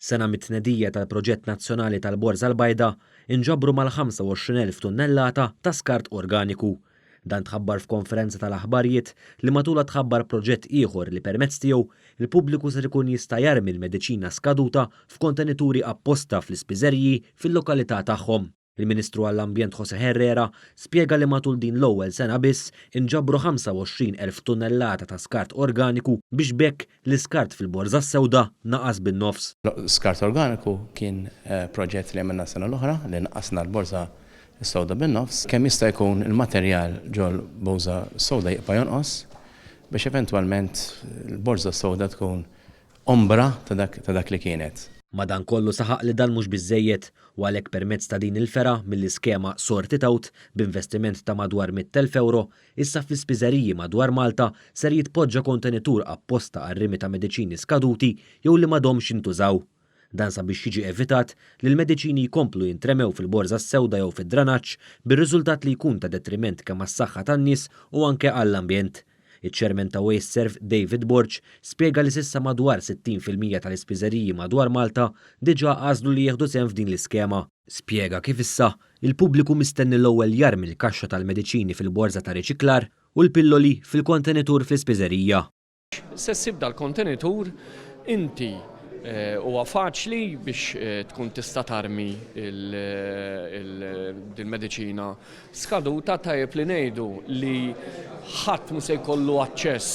Sena mit-tnedija tal-proġett nazzjonali tal-Borża l-Bajda, inġabru mal-25,000 tunnellata ta' skart organiku. Dan tħabbar f'konferenza tal-aħbarijiet li matulha tħabbar proġett ieħor li permezz tiegħu l-pubbliku ser ikun jista' jarmi l-mediċina skaduta f'kontenituri apposta fl-ispiżeriji fil-lokalità tagħhom. Il-Ministru għall-Ambjent José Herrera spjega li matul din l-ewwel sena biss inġabru 25,000 tunnellata ta' skart organiku biex b'hekk l-iskart fil-Borża s-Sewda naqas bin-nofs. Skart organiku kien proġett li għamilna s-sena l-oħra li naqqasna l-Borża s-Sewda bin-nofs. Kemm jista' jkun il-materjal ġol-Borża s-Sewda jibqa' jonqos biex eventwalment il-Borża s-Sewda tkun ombra ta' dak li kienet. Madankollu saħaq li dan mhux biżżejjed u għalhekk permezz ta' din il-fergħa mill-iskema Sort It Out b'investiment ta' madwar 100,000 ewro, issa fl-ispiżeriji madwar Malta ser jitpoġġa kontenitur apposta għar-rimi ta' mediċini skaduti jew li m'għadhomx jintużaw. Dan sabiex jiġi evitat li l-mediċini jkomplu jintremew fil-borża s-sewda jew fid-dranaġġ bir-riżultat li jkun ta' detriment kemm għas-saħħa tan-nies u anke għall-ambjent. Iċ-Chairman ta' WasteServ, David Borg, spjega li s'issa madwar 60% tal-ispiżeriji madwar Malta diġà għażlu li jieħdu sehem f'din l-iskema. Spjega kif issa, il-pubbliku mistenni l-ewwel jarmi l-kaxxa tal-mediċini fil-borża ta' riċiklar u l-pilloli fil-kontenitur fl-ispiżerija. Se ssib dal-kontenitur inti huwa faċli biex tkun tista' tarmi il-mediċina Skaduta tajjeb li ngħidu li ħadd mhu se jkollu aċċess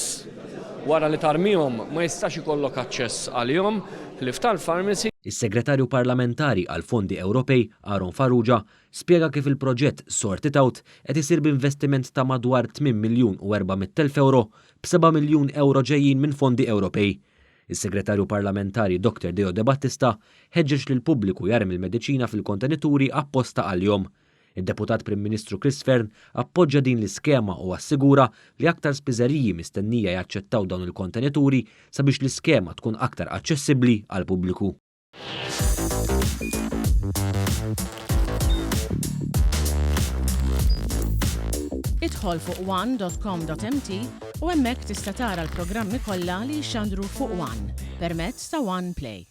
wara li tarmihom ma jistax ikollok aċċess għalihom ħlief tal-pharmacy. Is-Segretarju Parlamentari għall-Fondi Ewropej, Aaron Farrugia, spjega kif il-proġett Sort It Out qed isir b'investiment ta' madwar tmien miljun u 400,000 ewro, b'seba' miljun ewro ġejjin minn fondi Ewropej. Is-Segretarju Parlamentari Doctor Deo Debattista ħeġġeġ lill-pubbliku jarmi l-mediċina fil-kontenituri apposta għalihom. Id-Deputat Prim Ministru Chris Fearne appoġġja din l-iskema u assigura li aktar spiżeriji mistennija jaċċettaw dawn il-kontenituri sabiex l-iskema tkun aktar aċċessibbli għall-pubbliku. Idħol fuq one.com.mt u hemmhekk tista' tara l-programmi kollha li jixxandru fuq One permezz ta' One Play.